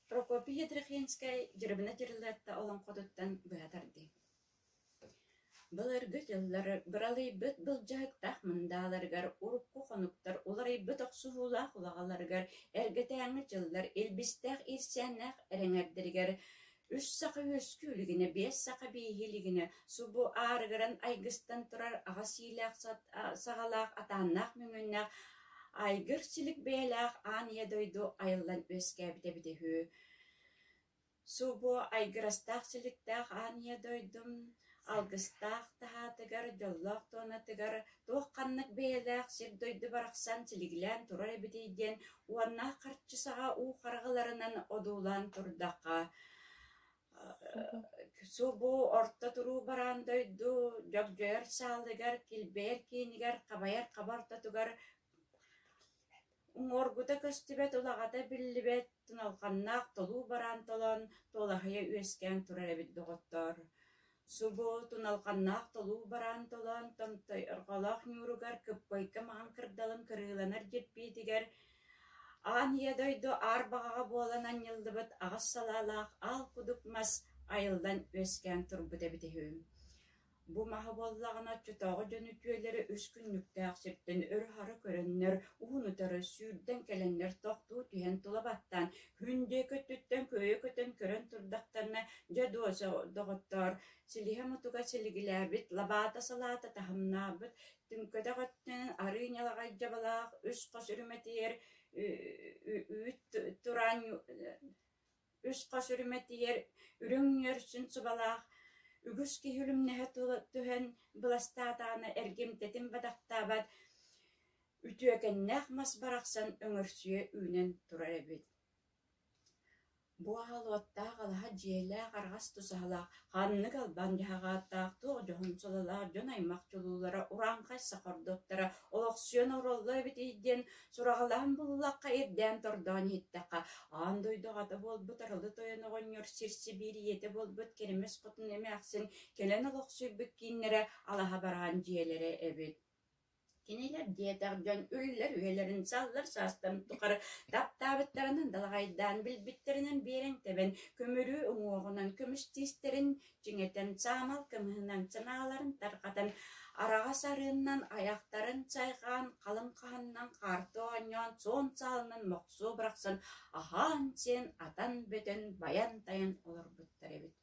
Прокопий Ядрихинскай Дьырыбына Дьырылыатта олоҥхотуттан быһа тардыы. Былыргы дьыллар быралыйбыт былдьаһыктаах мындааларыгар, урукку хонуктар уларыйбыт охсуһуулаах улаҕаларыгар, эргэтээҥҥи дьыллар илбистээх иирсээннээх эрэҥэрдэригэр үс саха үөскүү илигинэ, биэс саха бииһи илигинэ субу аарыгыран айгыстан турар аҕа сиилээх саҕалаах атааннаах мөҥүөннээх айгыр силик бэйэлээх аан ийэ дойду айыллан үөскээбитэ эбитэ үһү. Субу айгырастаах силиктээх аан ийэ дойдум алгыстаах таһаатыгар, дьоллоох туонатыгар туох-ханнык бэйэлээх сир-дойду барахсан силигилээн турар эбитий диэн уоннаах харчы саҕа уу хараҕаларынан одуулаан турдахха, Субу орто туруу бараан дойду дьогдьойор саалыгар, килбэйэр киинигэр, хабайар хаба ортотугар уҥуоргута көстүбэт, улаҕата биллибэт туналҕаннаах толуу бараан толоон туолаһыйа үөскээн турар эбит доҕоттоор. Субу туналҕаннаах толуу бараан толоон томтойорҕолоох ньууругар кыппайга маҥан кырдалын кырыыланар дьиппиитигэр Аан ийэ дойду аар баҕаҕа буолан анньыллыбыт аҕыс салаалаах аал кудук мас айыллан үөскээн турбут эбит үһү. Бу маһы буоллаҕына оччотооҕу дьон үтүөлэрэ үс күннүктээх сиртэн өрө-хары көрөннөр, уһун утары сүүрдэн кэлэннэр тохтуу түһэн тула баттаан, күн диэки өттүттэн күөйэ көтөн көрөн турдахтарына, дьэ дуо, доҕоттоор, силиһэ мутуга силигилээбит, лабаата салаата таһымнаабыт, Түҥкэтэх өттүнэн арыы ньалаҕай дьабалаах үс хос үрүмэтийэр үүт тураан үс хос үрүмэтийэр үрүҥ ньүөрсүн субалаах үгүс киһи үлүмнэһэ түһэн быластаатаҕына эргимтэтин бадахтаабат үтүөкэннээх мас барахсан өҥөрсүйэ үүнэн турар эбит. Бу аал уоттаах алаһа дьиэлээх араҕас тусаһалаах, ханнык албан дьаһаҕааттаах, туох дьоһун сололоох дьон-аймах чулуулара, урааҥхай саха ордуктара олохсуйан олороллор эбитий диэн сураҕалаан буллахха, ирдээн-тордоон иһиттэххэ, аан дойду аҕата буолбут Арылы Тойон оҕонньор сир-сибиир ийэтэ буолбут Кэрэмэс Хотун эмээхсин кэлэн олохсуйбут кииннэрэ алаһа бараан дьиэлэрэ эбит. Кинилэр диэтэх дьон үллэр үйэлэрин саллар саастарын тухары таптаабыттарынан далаҕайдаан, билбиттэринэн биэрэн тэбэн, көмүрүө уҥуоҕунан көмүс тиистэрин чиҥэтэн, саамал кымыһынан санааларын тарҕатан, араҕас арыыннан айахтарын сайҕаан, халыҥ хаһанынан хаарты оонньоон, суон саалынан мохсуо бырахсан, аһаан-сиэн, атан-бөтөн, байан-тайан олорбуттар эбит.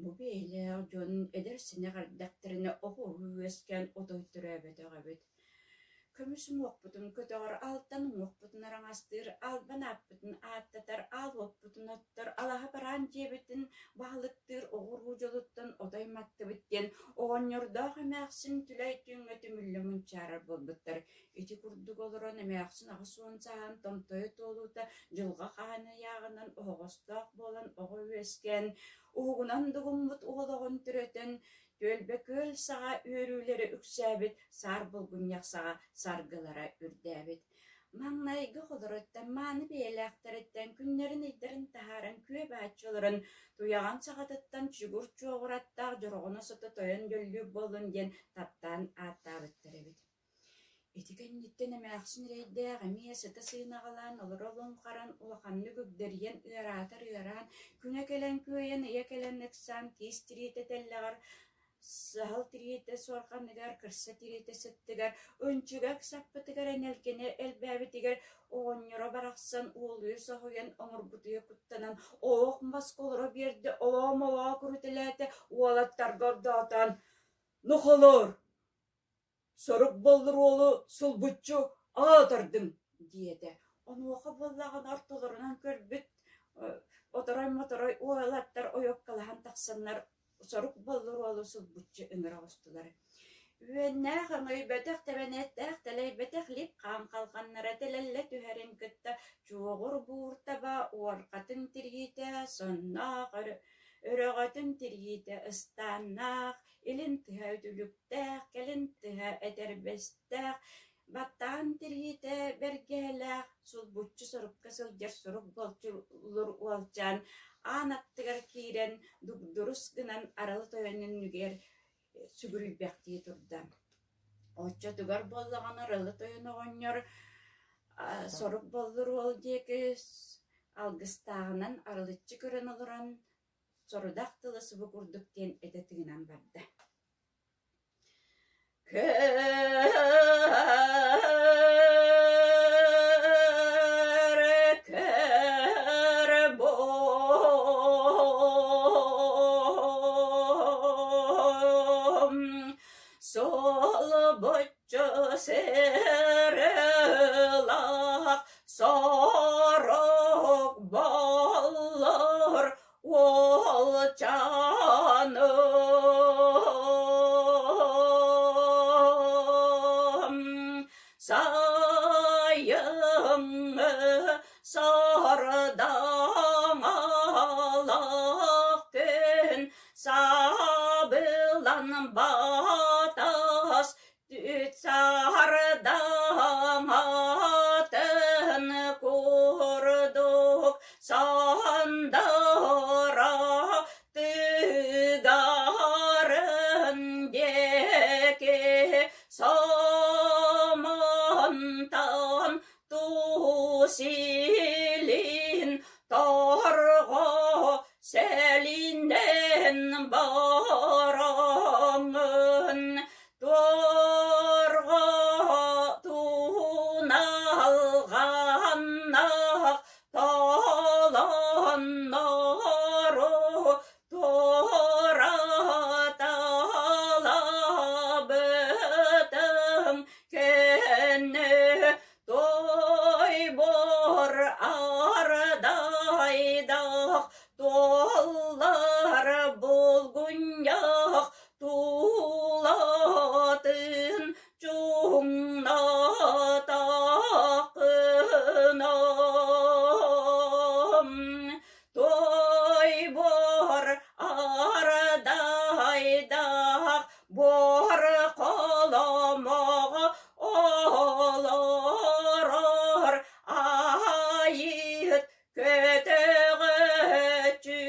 Бу бэйэлээх дьон эдэр сэнэх эрдэхтэринэ оҕо-уруу үөскээн отой төрөөбөтөх эбит. Көмүс уҥуохпутун көтөҕөр, алтан уҥуохпутун араҥастыыр, албан ааппытын ааттатар, аал уоппутун оттор, алаһа бараан дьиэбитин баһылыктыыр оҕо-уруу дьолуттан отой маттыбыт диэн оҕонньордоох эмээхсин түлэй түүҥҥэ түмүллэ мунчаарар буолбуттар. Ити курдук олорон эмээхсин 80 сааһын томтойо туолуута дьылҕа хаан ыйааҕынан оһоҕостоох буолан оҕо үөскээн, уһугунан дугуммут уол оҕон төрөтөн, түөлбэ күөл саҕа үөрүүлэрэ үксээбит, саар булгунньах саҕа саргылара үрдээбит. Маҥнайгы холоруттан мааны бэйэлээхтэриттэн күннэрин-ыйдарын таһааран күө бааччы олорон, туйаҕын саҕатыттан чугур чуоҕураттаах дьороҕоно сото тойон дьөллүүк буоллун диэн таптаан ааттаабыттар эбит. Ити кэнниттэн эмээхсин эрэйдээх эмиэ сыта сыынаҕалаан олоро луҥхаран, улаханнык үгдэрийэн ыараатар ыараан, күнэ кэлэн күөйэн, ыйа кэлэн ыксаан, киис тириитэ тэллэҕэр, саһыл тириитэ суорҕаныгар, кырса тириитэ сыттыгар, ынчыга ыксаппытыгар, энэлгэнэ элбээбитигэр оҕонньоро барахсан уолуйа соһуйан, оҥорбутуйа куттанан, оох маска олоро биэрдэ, олоо-молоо курутэлээтэ, уолаттарга ордоотоон «Нохолоор, Сорук боллуруолу сулбуччу аатырдым диэтэ. Онуоха буоллаҕына ортолорунан көрбүт оторой-моторой уолаттар ойуоккалаһан тахсаннар сорук боллуруолу сулбуччу ыҥыра оҕустулар. Үөннээх өҥөйбөтөх, тэбэнэттээх тэлэйбэтэх лип хаан халҕаннара тэлэллэ түһэрин кытта чуоҕур буур таба уорҕатын тириитэ сонноох өрөҕөтүн тириитэ ыстааннаах, илин тыһа үтүлүктээх, кэлин тыһа этэрбэстээх, баттаан тириитэ бэргэһэлээх, сулбуччу сорукка сылдьар сурук болчулур уолчаан аан аттыгар киирэн дугдурус гынан аралы тойон иннигэр сүгүрүйбэхтии турда. Оччотугар буоллаҕына Аралы тойон оҕонньор сорук боллур уол диэки. Алгыстааҕынан арылыччы көрөн олорон, сорудах тыла субу курдук диэн этэ тыынан барда Көр, бом, солбоччу сырылах сорок боллор уолчаным. Сайыҥҥы сардаҥалаах күн сабылан батас Түт сардаҥатын курдук сандара тыгарын диэки самантан тусилин торҕо сэлинэн бараҥын Туорҕа туналҕаннах толоннору туораталаабытым кэннэ Тойбор ардайдах туоллар булгунньах Тулатын чуҥнатаххыным, Тойбор ардайдах буор холомоҕо олорор айыыт Көтөҕөөччү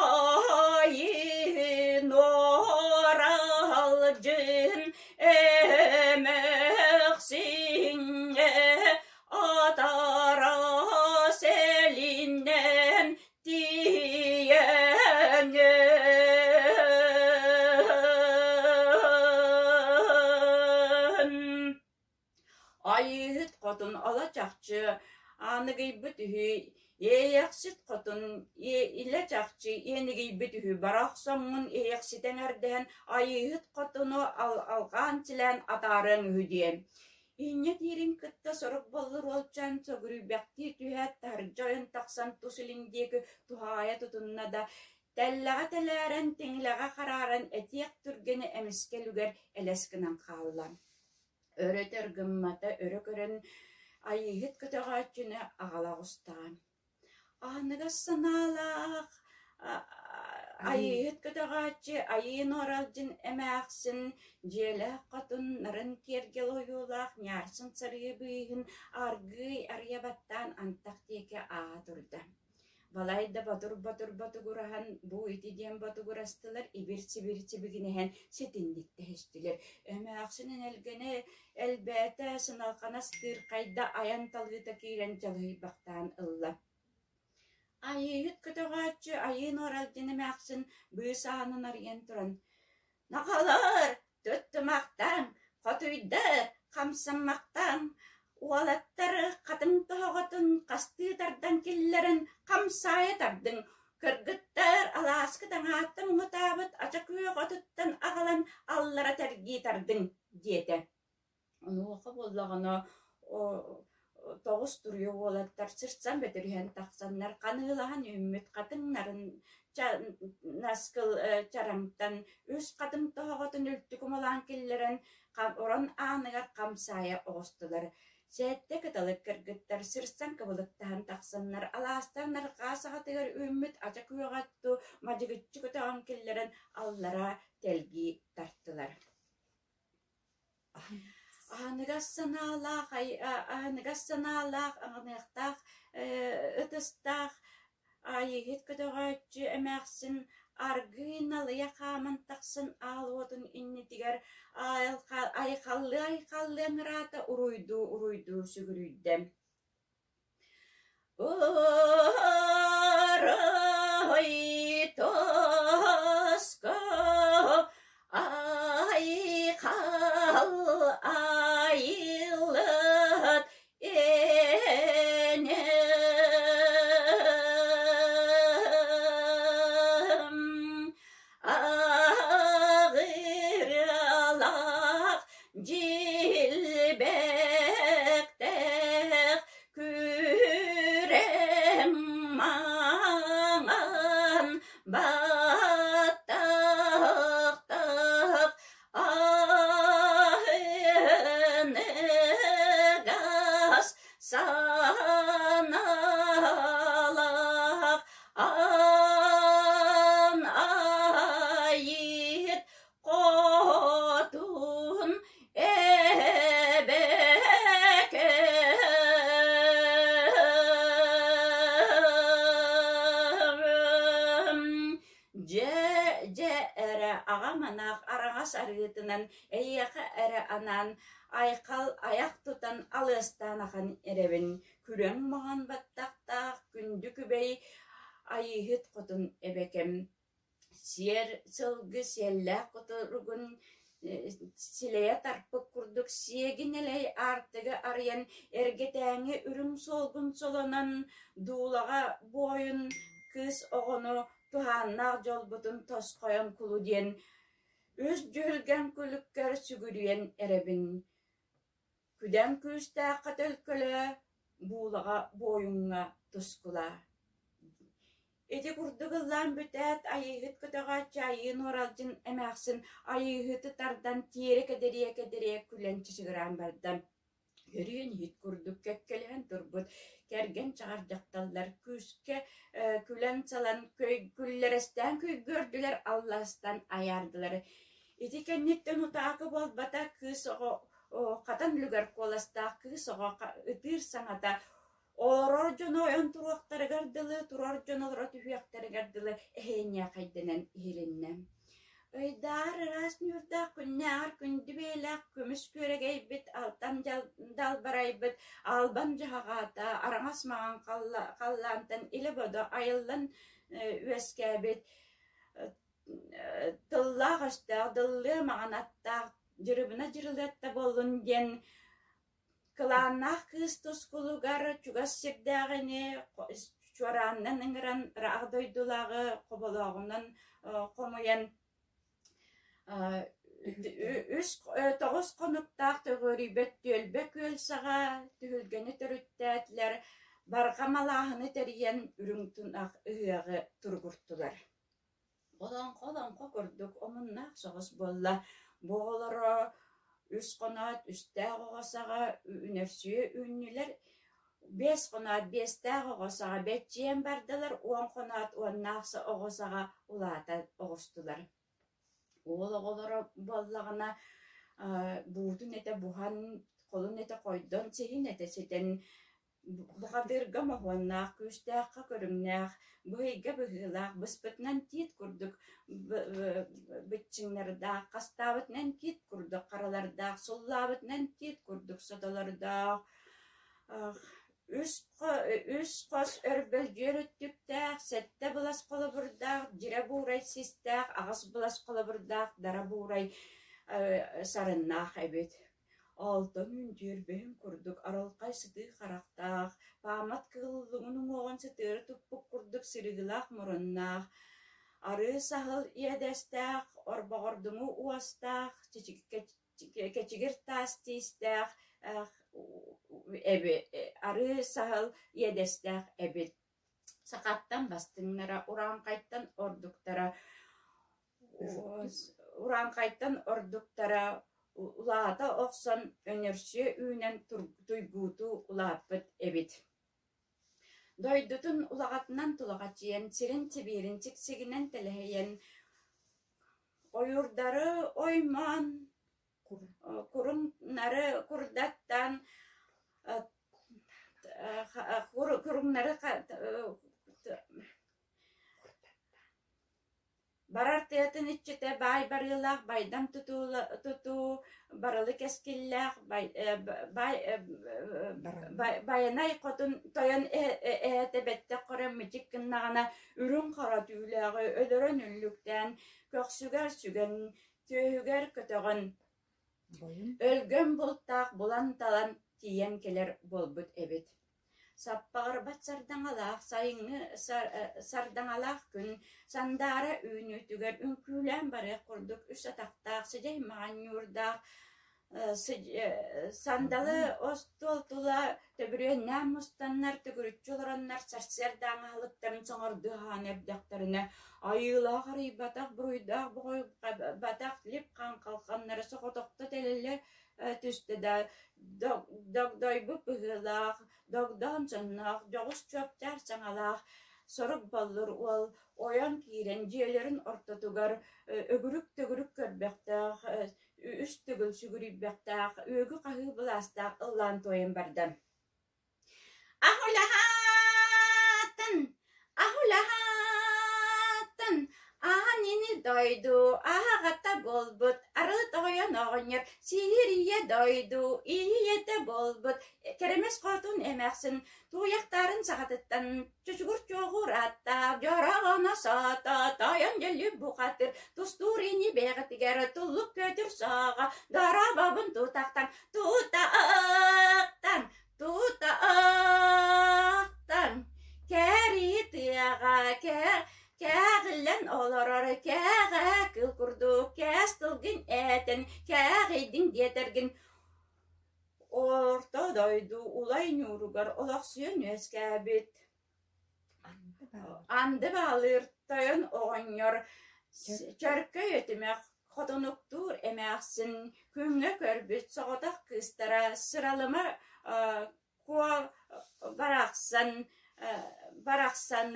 айыы нуоралдьын эмэхсиҥҥэ атара сэлинэн тиийэҥҥин. Айыыһыт хотун ала чахчы ааныгыйбыт үһү, Иэйэхсит хотун илэ чахчы иэнигийбит үһү, бара охсоҥҥун иэйэхситэн эрдэһэн Айыыһыт хотуну алҕаан-силээн атаарыаҥ үһү диэн. Инньэ диирин кытта сорук боллур уолчаан сөгүрүйбэхтии түһээт таһырдьа ойон тахсан тус илин диэки туһаайа тутунна да, тэллэҕэ тэлээрэн, тиҥилэҕэ харааран этиэх түргэнэ эмискэ үлүгэр элэс гынан хаалла. Өрө-өтөр гыммата, өрө көрөн Айыыһыт көтөҕөөччүнү аҕала оҕустаҕа. Аныгас санаалаах Айыыһыт көтөҕөөччү Айыы Нуоралдьын эмээхсин дьиэлээх хотун нарын киэргэл ойуулаах ньаарсын сарыы быыһын аргыый арыйа баттаан антах диэки ааһа турда. Балайда ботур-ботур ботугураһан, бу ити диэн ботугурастылар, ибир-сибир сибигинэһэн ситинник тэһистилэр. Эмээхсин энэлгэнэ элбээтэ, сыналҕана ыстыырхайда айан талыыта киирэн дьалыһыйбахтаан ылла. Айыыһыт көтөҕөөччү Айыы Нуоралдьын эмээхсин быыс аанын арыйан туран Нохолоор, туттумахтаан, хотуйдар, хамсаммахтаан, уолаттар хатыҥ тоһоҕотун хастыы тардан киллэрэн хамсаайа тардыҥ, кыргыттар алааска таҥааттан муҥутаабыт ача күөх отуттан аҕалан аллара тэргии тардыҥ диэтэ. Онуоха буоллаҕына тоҕус туруйа уолаттар сырсан бөтөрүһэн тахсаннар ханыылаһан үүммүт хатыҥнарын наскыл чараҥтан үс хатыҥ тоһоҕотун үлтү кумалаан киллэрэн орон ааныгар хамсаайа оҕустулар. Сэттэ кыталык кыргыттар сырсан кыбылыктаһан тахсаннар алаастан арҕаа саҕатыгар үүммүт ача күөҕэ отту мадьыгыччы көтөҕөн киллэрэн аллараа тэлгии тартылар. Аһыныгас санаалаах, аһыныгас санаалаах, аҕыныахтаах ытыстаах Айыыһыт көтөҕөөччү эмээхсин аргыый налыйа хааман тахсан аал уотун иннитигэр айхаллыы-айхаллыы ыҥыраата уруйдуу-уруйдуу сүгүрүйдэ. эрэ аҕам анаах араҥас арыытынан эйиэхэ эрэ анаан айхал айах тутан алыастаан ахан эрэбин. Күрэҥ маҥан баттахтаах күндү күбэй Айыыһыт хотун эбэкэм Сиэр сылгы сиэллээх кутуругун силэйэ тарпыт курдук сиэгин элэй аартыгы арыйан эргэтээҥи үрүҥ суолгун солонон дуулаҕа буойун кыыс оҕону туһааннаах дьолбутун тосхойон кулу диэн үс дьүһүлгэн күлүккэр сүгүрүйэн эрэбин. Күдэҥ күүстээххэ төлкөлөө, буулаҕа буойуҥҥа тускулаа. Ити курдук ыллаан бүтээт, Айыыһыт көтөҕөөччү Айыы Нуоралдьын эмээхсин Айыыһыты тардан тиэрэ кэдэрийэ-кэдэрийэ күлэн чычыгыраан барда. Өрүөн иһит курдук кэккэлэһэн турбут кэргэн чаҕар дьахталлар күүскэ күлэн-салан күллэрэстээн күйгүөрдүлэр, аллаастан айаардылар. Ити кэнниттэн утаакы буолбата кыыс оҕо хатан үлүгэр куоластаах кыыс оҕо ытыыр саҥата олорор дьону ойон туруохтарыгар дылы, турар дьон олоро түһүөхтэригэр дылы эһиэнньээхэйдэнэн иһилиннэ. Ыйдаар ыраас ньуурдаах күннээҕэр күндү бэйэлээх көмүс күөрэгэйбит, алтан далбарайбыт, албан дьаһаҕаата, араҥас маҥан халлаантан илэ-бодо айыллан үөскээбит тыллаах-өстөөх, дыллыа маҥан аттаах Дьырыбына Дьырылыатта буоллун диэн кылааннаах кыыс тускулугар чугас сирдээҕини чуораанынан ыҥыран ыраах дойдулааҕы хоболооҕунан хомуйан үс тоҕус хонуктаах төҕүөрүйбэт түөлбэ күөл саҕа түһүлгэни төрүттээтилэр, барҕа малааһыны тэрийэн үрүҥ тунах ыһыаҕы туругуртулар. Олоҥхо олоҥхо курдук омуннаах соҕус буолла. Бу оҕолоро үс хоноот үстээх оҕо саҕа үнэрсүйэ үүннүлэр, биэс хоноот биэстээх оҕо саҕа бэччийэн бардылар, уон хоноот уоннаах оҕо саҕа улаата оҕустулар. Уол оҕолоро буоллаҕына буутун этэ буһан, холун этэ хойдон, сиһин этэ ситэн Бухатыырга моһуоннаах, күүстээххэ көрүҥнээх, быһыйга быһыылаах, быспытынан тиит курдук быччыҥнардаах, хастаабытынан тиит курдук харалардаах, суллаабытынан тиит курдук сотолордоох, үс үс хос өрбөлдьүөр өттүктээх, сэттэ былас холобурдаах, дьирэ буурай систээх, аҕыс былас холобурдаах дара буурай сарыннаах эбит. Алтан үндүөрбэһин курдук арылхай сытыы харахтаах, паамат кыыллыгын уҥуоҕун сытыары туппут курдук сырыылаах муруннаах, арыы саһыл иэдэстээх, орбоҕордуҥу уостаах, кэчигир таас тиистээх арыы саһыл иэдэстээх эбит. Сахаттан бастыҥнара, урааҥхайтан ордуктара Урааҥхайтан ордуктара улаата охсон өнөрсүйэ үүнэн туйгуутуу улааппыт эбит. Дойдутун улаҕатынан тулаҕачыйан, сирин-сибиирин сиксигинэн тэлэһийэн, ойуурдары оймоон, куруҥнары курдаттаан, куруҥнары Барар тыатын иччитэ баай барыылаах байдам тутуу барылы кэскиллээх Байанай хотун тойон эһэтэ бэттэх көрөн мичик гыннаҕына үрүҥ хара түүлээҕи өлөрөн үллүктээн көхсүгэр сүгэн түөһүгэр көтөҕөн Өлгөм бултаах булан-талан тиийэн кэлэр буолбут эбит. Саппаҕырбат сардаҥалаах сайыҥҥы сардаҥалаах күн сандаара үүнүүтүгэр үҥкүүлээн барыах курдук үс атахтаах сидьэй маҥан ньуурдаах сандалы остуол тула төбүрүөннээн мустаннар төгүрүччү олороннор сарсыардааҥы аһылыктарын соҥордуу аһаан эрдэхтэринэ айыылаах арыйбатах буруйдаах боҕуйбатах лип-хаан халханнара соҕотохто тэлэллэ түстэ да догдойбут быһыылаах, догдоон сонноох, дьоҕус чуопчаар саҥалаах сорук боллур уол ойон киирэн дьиэлэрин ортотугар өгүрүк-төгүрүк көрбөхтөөх, үс төгүл сүгүрүйбэхтээх, үөгү-хаһыы былаастаах ыллаан туойан барда. Ахулаһаатын, ахулаһаатын, аан ини дойдум. дойду аһаҕата буолбут, арыы тоҕойон оҕонньор сиирийэ дойду ийэтэ буолбут, Кэрэмэс хотун эмээхсин Тууйахтарын саҕатыттан чочугур чуоҕур аттаах дьороҕоно сото тойон дьөлү бухатыр тустуур ини бэҕэтигэр туллук көтөр сооҕо дорообобун тутахтан тутахтан тутахтан кэрии тыаҕа кээҕиллэн олорор кээҕэ кыл курдук кээс тылгын этэн кээҕийдиҥ диэтэргин Орто дойду улай ньууругар олохсуйан үөскээбит Анды баалыыр тойон оҕонньор чөркөй өтүмэх хотунуктуур эмээхсин күҥҥэ көрбүт соҕотох кыыстара Сыралыма Куо барахсан барахсан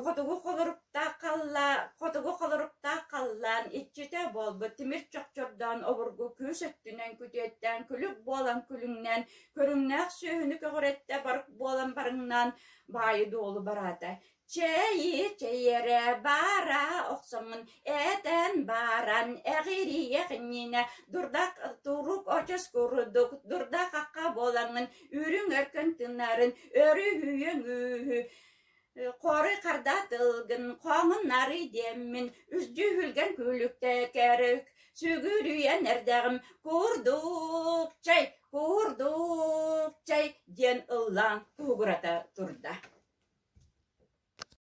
Хотугу холоруктаах халлаан, хотугу холоруктаах халлаан иччитэ буолбут тимир чохчордоон обургу күүс өттүнэн күтүөттээн күлүк буолан күлүҥнээн, көрүҥнээх сүөһүнү көҕүрэттэ барык буолан барыҥнаан баайы-дуолу бараата. Чэйи, чэйэрэ баара охсоҥҥун этэн баран эҕирийэх иннинэ дурдах турук очос курдук дурда-хахха буолаҥҥын үрүҥ өркөн тынарын өрүһүйэҥ үһү Хорой харда тылгын хоҥун нарый диэммин үс дьүһүлгэн күлүктэ кэрик сүгүрүйэн эрдэҕим курдук чэй, курдук чэй диэн ыллаан куһугурата турда.